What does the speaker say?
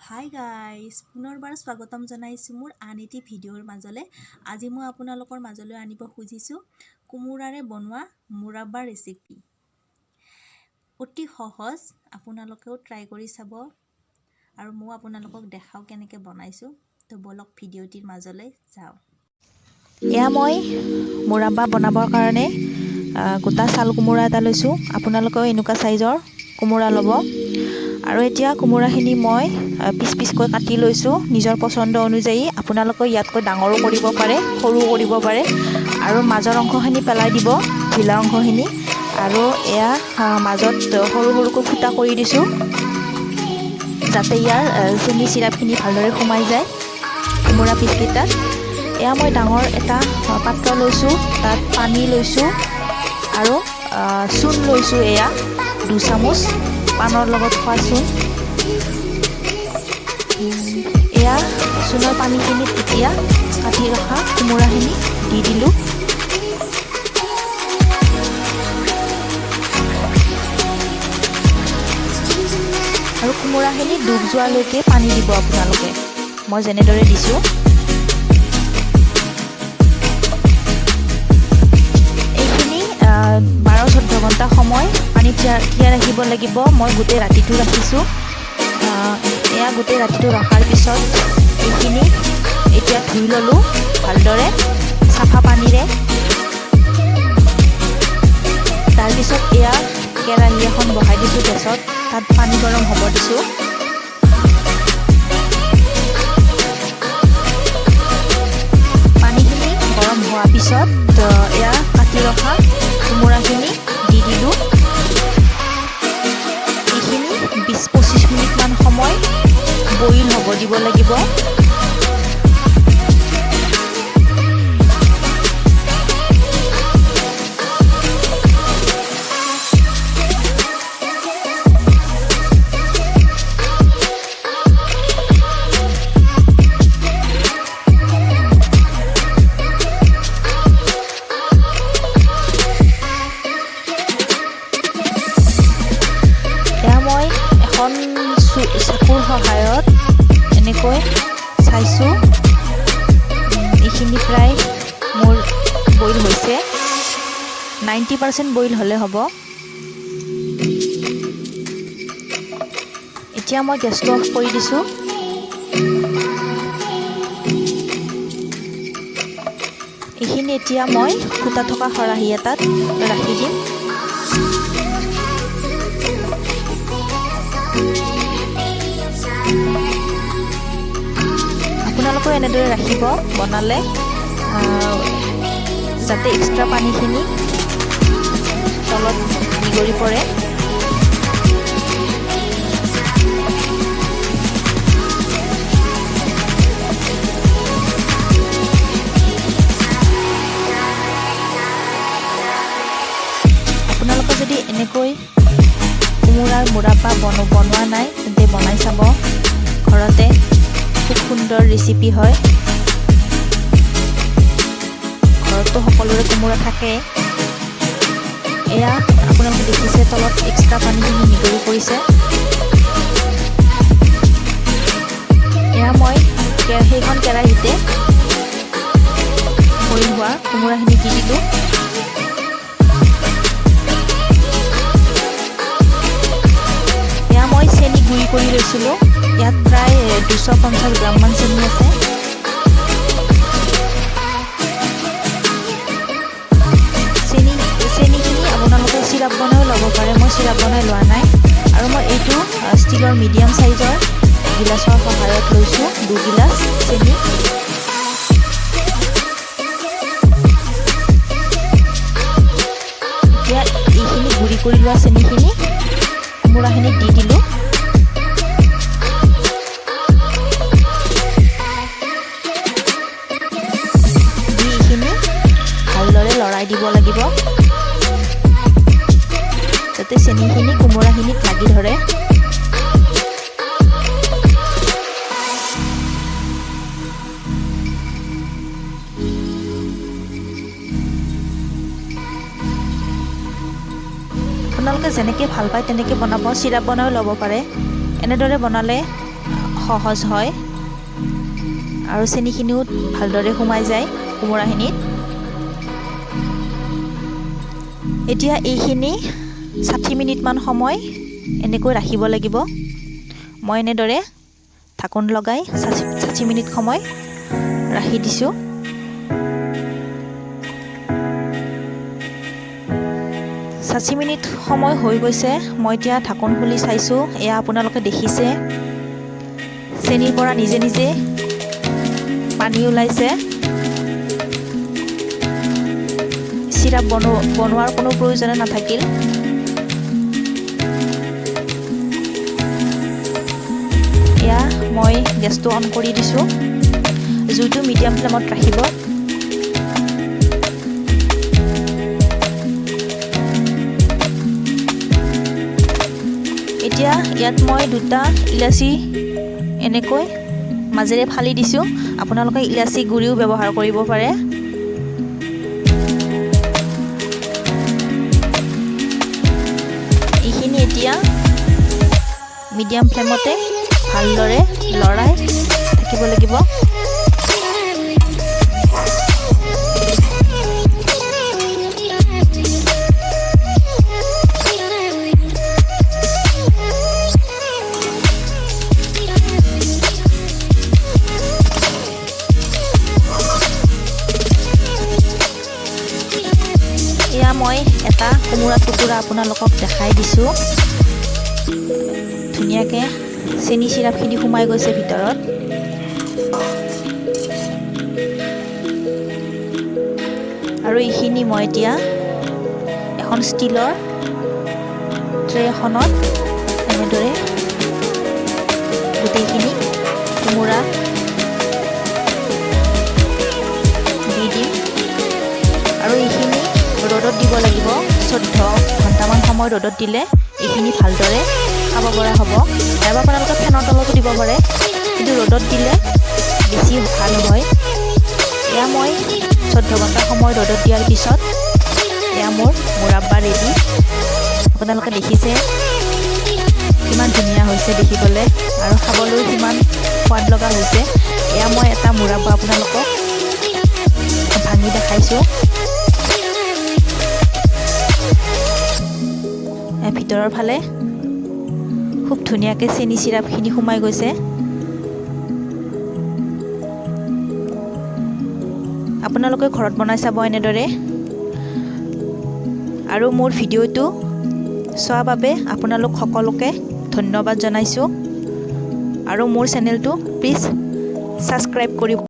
Hi guys, পুনৰবাৰ স্বাগতম জনাইছোঁ মোৰ আন এটি ভিডিঅ'ৰ মাজলৈ। আজি মই আপোনালোকৰ মাজলৈ আনিব খুজিছোঁ কোমোৰাৰে বনোৱা মুৰাব্বা ৰেচিপি। অতি সহজ, আপোনালোকেও ট্ৰাই কৰি চাব আৰু ময়ো আপোনালোকক দেখাওঁ কেনেকৈ বনাইছোঁ। তো ব'লক ভিডিঅ'টিৰ মাজলৈ যাওঁ। এয়া মই মুৰাব্বা বনাবৰ কাৰণে গোটা চাল কোমোৰা এটা লৈছোঁ। আপোনালোকেও এনেকুৱা চাইজৰ কোমোৰা ল'ব। আৰু এতিয়া কোমোৰাখিনি মই পিচ পিচকৈ কাটি লৈছোঁ নিজৰ পচন্দ অনুযায়ী। আপোনালোকে ইয়াতকৈ ডাঙৰো কৰিব পাৰে, সৰুও কৰিব পাৰে। আৰু মাজৰ অংশখিনি পেলাই দিব, ঢিলা অংশখিনি। আৰু এয়া মাজত সৰু সৰুকৈ ফুটা কৰি দিছোঁ, যাতে ইয়াৰ চেনি চিৰাপখিনি ভালদৰে সোমাই যায় কোমোৰা পিচকেইটাত। এয়া মই ডাঙৰ এটা পাত্ৰ লৈছোঁ, তাত পানী লৈছোঁ আৰু চূণ লৈছোঁ। এয়া 2 চামুচ পানৰ লগত খোৱা চূণ। এয়া চূণৰ পানীখিনিত এতিয়া কাটি ৰখা কোমোৰাখিনি দি দিলোঁ। আৰু কোমোৰাখিনি ডুব যোৱালৈকে পানী দিব আপোনালোকে, মই যেনেদৰে দিছোঁ। এইখিনি 12-14 ঘণ্টা সময় পানীত তিয়াই ৰাখিব লাগিব। মই গোটেই ৰাতিটো ৰাখিছোঁ। এয়া গোটেই ৰাতিটো ৰখাৰ পিছত এইখিনি এতিয়া ধুই ল'লোঁ ভালদৰে চাফা পানীৰে। তাৰপিছত এয়া কেৰাহী এখন বহাই দিছোঁ গেছত, তাত পানী গৰম হ'ব দিছোঁ। পানীখিনি গৰম হোৱাৰ পিছত এয়া কাটি ৰখা কোমোৰাখিনি দি দিলোঁ। এইখিনি 20-25 মিনিটমান সময় বইল হ'ব দিব লাগিব। এয়া মই এখন চাকুৰ সহায়ত এনেকৈ চাইছোঁ। এইখিনি প্ৰায় মোৰ বইল হৈছে, 90% বইল হ'লে হ'ব। এতিয়া মই গেছটো অফ কৰি দিছোঁ। এইখিনি এতিয়া মই ফুটা থকা খৰাহী এটাত ৰাখি দিম। আপোনালোকেও এনেদৰে ৰাখিব বনালে, যাতে এক্সট্ৰা পানীখিনি তলত নিগৰি পৰে। আপোনালোকে যদি এনেকৈ কোমোৰাৰ মুৰাব্বা বনোৱা নাই, তেন্তে বনাই চাব ঘৰতে। খুব সুন্দৰ ৰেচিপি হয়। ঘৰততো সকলোৰে কোমোৰা থাকে। এয়া আপোনালোকে দেখিছে তলত এক্সট্ৰা পানীখিনি নিগৰি পৰিছে। এয়া মই সেইখন কেৰাহীতে বইল হোৱা কোমোৰাখিনি দি দিলোঁ। এয়া মই চেনি গুড়ি কৰি লৈছিলোঁ। ইয়াত প্ৰায় 250 গ্ৰামমান চেনি আছে। চেনিখিনি আপোনালোকে চিৰাপ বনাইও ল'ব পাৰে, মই চিৰাপ বনাই লোৱা নাই। আৰু মই এইটো ষ্টীলৰ মিডিয়াম চাইজৰ গিলাচৰ সহায়ত লৈছোঁ 2 গিলাচ চেনি। এতিয়া এইখিনি গুড়ি কৰি লোৱা চেনিখিনি কোমোৰাখিনিত দি দিলোঁ। দি এইখিনি ভালদৰে লৰাই দিব লাগিব, যাতে চেনিখিনি কোমোৰাখিনিত লাগি ধৰে। আপোনালোকে যেনেকৈ ভাল পায় তেনেকৈ বনাব, চিৰাপ বনাইও ল'ব পাৰে। এনেদৰে বনালে সহজ হয় আৰু চেনিখিনিও ভালদৰে সোমাই যায় কোমোৰাখিনিত। এতিয়া এইখিনি 60 মিনিটমান সময় এনেকৈ ৰাখিব লাগিব। মই এনেদৰে ঢাকোন লগাই 60 মিনিট সময় ৰাখি দিছোঁ। 60 মিনিট সময় হৈ গৈছে। মই এতিয়া ঢাকোন খুলি চাইছোঁ। এয়া আপোনালোকে দেখিছে, চেনিৰ পৰা নিজে নিজে পানী ওলাইছে। চিৰাপ বনোৱাৰ কোনো প্ৰয়োজনে নাথাকিল। এয়া মই গেছটো অন কৰি দিছোঁ। জুইটো মিডিয়াম ফ্লেমত ৰাখিব। এতিয়া ইয়াত মই 2টা ইলাচি এনেকৈ মাজেৰে ফালি দিছোঁ। আপোনালোকে ইলাচি গুড়িও ব্যৱহাৰ কৰিব পাৰে। এইখিনি এতিয়া মিডিয়াম ফ্লেমতে ভালদৰে লৰাই থাকিব লাগিব। এয়া মই এটা কোমোৰা টুকুৰা আপোনালোকক দেখাই দিছোঁ। ধুনীয়াকৈ চেনি চিৰাপখিনি সোমাই গৈছে ভিতৰত। আৰু এইখিনি মই এতিয়া এখন ষ্টীলৰ ট্ৰে এখনত এনেদৰে গোটেইখিনি কোমোৰা দি দিম। আৰু এইখিনি ৰ'দত দিব লাগিব। 14 ঘণ্টামান সময় ৰ'দত দিলে এইখিনি ভালদৰে খাব পৰা হ'ব। নাইবা আপোনালোকে ফেনৰ তলতো দিব পাৰে, কিন্তু ৰ'দত দিলে বেছি ভাল হয়। এয়া মই 14 ঘণ্টা সময় ৰ'দত দিয়াৰ পিছত এয়া মোৰ মুৰাব্বা ৰেডি। আপোনালোকে দেখিছে কিমান ধুনীয়া হৈছে দেখিবলৈ আৰু খাবলৈও সিমান সোৱাদ লগা হৈছে। এয়া মই এটা মুৰাব্বা আপোনালোকক ভাঙি দেখাইছোঁ। ভিতৰৰ ফালে খুব ধুনীয়াকৈ চেনি চিৰাপখিনি সোমাই গৈছে। আপোনালোকে ঘৰত বনাই চাব এনেদৰে। আৰু মোৰ ভিডিঅ'টো চোৱাৰ বাবে আপোনালোক সকলোকে ধন্যবাদ জনাইছোঁ। আৰু মোৰ চেনেলটো প্লিজ ছাবস্ক্ৰাইব কৰিব।